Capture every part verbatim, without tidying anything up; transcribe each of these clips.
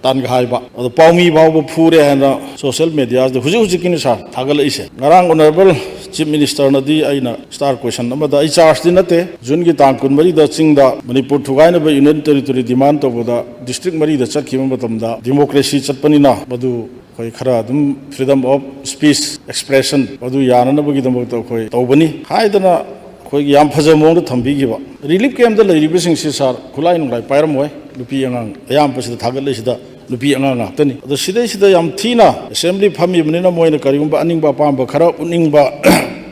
ꯇꯥꯟꯒ ꯍꯥꯏꯕ꯫ ꯑꯗꯣ ꯄꯥꯎꯃꯤ ꯐꯥꯎꯕ ꯐꯨꯔꯦ ꯍꯥꯏꯅ social mediaꯗ ꯍꯧꯖꯤꯛ ꯍꯧꯖꯤꯛꯀꯤꯅꯤ ꯁꯥꯔ ꯊꯥꯒꯠꯂꯛꯏꯁꯦ꯫ ꯉꯔꯥꯡ Honourable Chief Ministerꯅꯗꯤ, ꯑꯩꯅ star question ꯑꯃꯗ, ꯑꯩ chargeꯗꯤ ꯅꯠꯇꯦ, Juneꯒꯤ ꯇꯥꯡ ꯀꯨꯟꯃꯔꯤꯗ ꯆꯤꯡꯗ ꯃꯅꯤꯄꯨꯔ ꯊꯨꯒꯥꯏꯅꯕ Union Territory demand ꯇꯧꯕꯗ district ꯃꯔꯤꯗ ꯆꯠꯈꯤꯕ ꯃꯇꯝꯗ democracy ꯆꯠꯄꯅꯤꯅ ꯃꯗꯨ ꯑꯩꯈꯣꯏ ꯈꯔ ꯑꯗꯨꯝ freedom of speech, expression ꯑꯗꯨ ꯌꯥꯅꯅꯕꯒꯤꯗꯃꯛꯇ ꯑꯩꯈꯣꯏ ꯇꯧꯕꯅꯤ ꯍꯥꯏꯗꯅ ꯑꯩꯈꯣꯏꯒꯤ ꯌꯥꯝ ꯐꯖꯕ ꯃꯑꯣꯡꯗ ꯊꯝꯕꯤꯈꯤꯕ꯫ Relief campꯇ ꯂꯩꯔꯤꯕꯁꯤꯡꯁꯤ ꯁꯥꯔ ꯈꯨꯠꯂꯥꯏ ꯅꯨꯡꯂꯥꯏ ꯄꯥꯏꯔꯝꯃꯣꯏ꯫ ꯅꯨꯄꯤ ꯑꯉꯥꯡ ꯑꯌꯥꯝꯕꯁꯤꯗ ꯊꯥꯒꯠꯂꯤꯁꯤꯗ ꯅꯨꯄꯤ ꯑꯉꯥꯡ ꯉꯥꯛꯇꯅꯤ꯫ ꯑꯗꯣ ꯁꯤꯗꯩꯁꯤꯗ ꯌꯥꯝ ꯊꯤꯅ assembly ꯐꯝꯃꯤꯕꯅꯤꯅ ꯃꯣꯏꯅ ꯀꯔꯤꯒꯨꯝꯕ ꯑꯅꯤꯡꯕ ꯑꯄꯥꯝꯕ ꯈꯔ ꯎꯠꯅꯤꯡꯕ,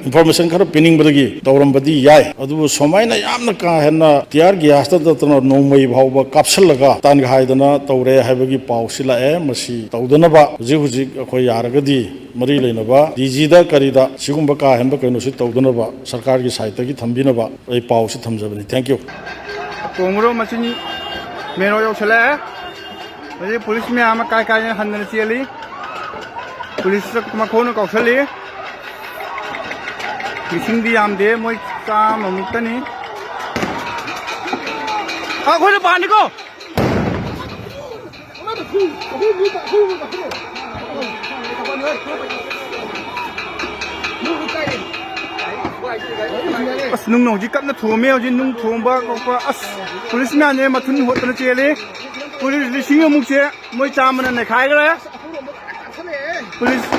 information ꯈꯔ ꯄꯤꯅꯤꯡꯕꯗꯒꯤ ꯇꯧꯔꯝꯕꯗꯤ ꯌꯥꯏ꯫ ꯑꯗꯨꯕꯨ ꯁꯨꯃꯥꯏꯅ ꯌꯥꯝꯅ ꯀꯥ ꯍꯦꯟꯅ tear gasꯇ ꯅꯠꯇꯅ ꯅꯣꯡꯃꯩ ꯐꯥꯎꯕ ꯀꯥꯞꯁꯤꯜꯂꯒ ꯇꯥꯟꯒ ꯍꯥꯏꯗꯅ ꯇꯧꯔꯦ ꯍꯥꯏꯕꯒꯤ ꯄꯥꯎꯁꯤ ꯂꯥꯛꯑꯦ꯫ ꯃꯁꯤ ꯇꯧꯗꯅꯕ ꯍꯧꯖꯤꯛ ꯍꯧꯖꯤꯛ ꯑꯩꯈꯣꯏ ꯌꯥꯔꯒꯗꯤ ꯃꯔꯤ ꯂꯩꯅꯕ DGꯗ ꯀꯔꯤꯗ ꯁꯤꯒꯨꯝꯕ ꯀꯥ ꯍꯦꯟꯕ ꯀꯩꯅꯣꯁꯤ ꯇꯧꯗꯅꯕ ꯁꯔꯀꯥꯔꯒꯤ sideꯇꯒꯤ ꯊꯝꯕꯤꯅꯕ ꯑꯩ ꯄꯥꯎꯁꯤ ꯊꯝꯖꯕꯅꯤ꯫ Thank you꯫ ꯇꯣꯡꯕ꯭ꯔꯣ ꯃꯆꯤꯟ ꯃꯦꯔꯣ ꯌꯧꯁꯜꯂꯛꯑꯦ꯫ ꯍꯧꯖꯤꯛ ꯄꯨꯂꯤꯁ ꯃꯌꯥꯝ ꯑꯃ ꯀꯥꯏ ꯀꯥꯏꯅ ꯍꯟꯗꯅ ꯆꯦꯜꯂꯤ꯫ ꯄꯨꯂꯤꯁ ꯃꯈꯣꯟꯅ ꯀꯧꯁꯜꯂꯤ꯫ ꯃꯤꯁꯤꯡꯗꯤ ꯌꯥꯝꯗꯦ, ꯃꯣꯏ ꯆꯥꯝꯃꯃꯨꯛꯇꯅꯤ꯫ ꯑ, ꯑꯩꯈꯣꯏꯅ ꯄꯥꯅꯤꯀꯣ꯫ ꯑꯁ, ꯅꯨꯡꯅ ꯍꯧꯖꯤꯛ ꯀꯟꯅ ꯊꯣꯝꯃꯦ꯫ ꯍꯧꯖꯤꯛ ꯅꯨꯡ ꯊꯣꯝꯕ ꯈꯣꯠꯄ꯫ ꯑꯁ, ꯄꯨꯂꯤꯁ ꯃꯌꯥꯝꯁꯦ ꯃꯊꯨꯟ ꯍꯣꯠꯇꯅ ꯆꯦꯜꯂꯤ꯫ ꯄꯨꯂꯤꯁ ꯂꯤꯁꯤꯡ ꯑꯃꯨꯛꯁꯦ ꯃꯣꯏ ꯆꯥꯝꯃꯅ ꯅꯩꯈꯥꯏꯈ꯭ꯔꯦ꯫ ꯄꯨꯂꯤꯁ꯫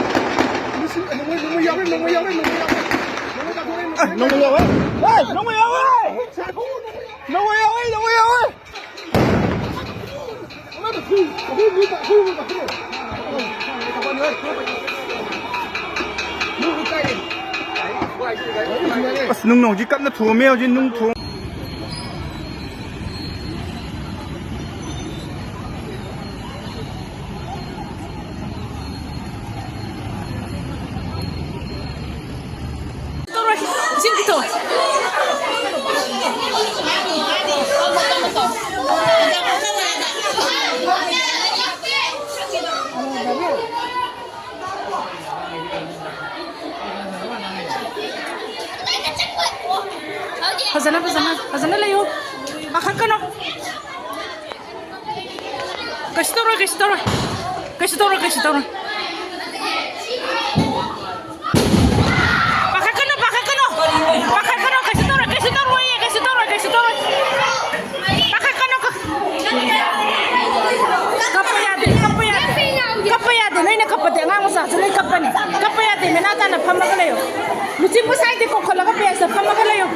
ꯑ, ꯅꯣꯡꯃꯩ ꯌꯥꯎꯋꯦ꯫ ꯑ, ꯅꯣꯡꯃꯩ ꯌꯥꯎꯋꯦ꯫ ꯅꯣꯡꯃꯩ ꯌꯥꯎꯋꯦ, ꯅꯣꯡꯃꯩ ꯌꯥꯎꯋꯦ꯫ ꯑꯁ, ꯅꯨꯡꯅ ꯍꯧꯖꯤꯛ ꯀꯟꯅ ꯊꯣꯝꯃꯦ, ꯍꯧꯖꯤꯛ ꯅꯨꯡ ꯊꯣꯝ-, ꯐꯖꯅ, ꯐꯖꯅ, ꯐꯖꯅ ꯂꯩꯌꯨ꯫ ꯄꯥꯈꯠꯀꯅꯨ꯫ ꯀꯩꯁꯨ ꯇꯧꯔꯣꯏ, ꯀꯩꯁꯨ ꯇꯧꯔꯣꯏ꯫ ꯀꯩꯁꯨ ꯇꯧꯔꯣꯏ, ꯀꯩꯁꯨ ꯇꯧꯔꯣꯏ꯫ ꯄꯥꯈꯠꯀꯅꯨ, ꯄꯥꯈꯠꯀꯅꯨ꯫ ꯄꯥꯈꯠꯀꯅꯨ, ꯀꯩꯁꯨ ꯇꯧꯔꯣꯏ, ꯀꯩꯁꯨ ꯇꯧꯔꯣꯏꯌꯦ, ꯀꯩꯁꯨ ꯇꯧꯔꯣꯏ, ꯀꯩꯁꯨ ꯇꯧꯔꯣꯏ꯫ ꯄꯥꯈꯠꯀꯅꯨ, ꯀ-, ꯀꯞꯄ ꯌꯥꯗꯦ, ꯀꯞꯄ ꯌꯥꯗꯦ꯫ ꯀꯞꯄ ꯌꯥꯗꯦ, ꯅꯣꯏꯅ ꯀꯞꯄꯗꯤ ꯑꯉꯥꯡ ꯃꯆꯥꯁꯨ ꯂꯣꯏ ꯀꯞꯄꯅꯤ꯫ ꯀꯞꯄ ꯌꯥꯗꯦ, ꯅꯅꯥ ꯇꯥꯅ ꯐꯝꯃꯒ ꯂꯩꯌꯨ꯫ ꯂꯨꯆꯤ ꯄꯨꯁꯥꯏꯗꯤ ꯀꯣꯛꯈꯠꯂꯒ ꯕꯦꯟꯁꯇ ꯐꯝꯃꯒ ꯂꯩꯌꯨ꯫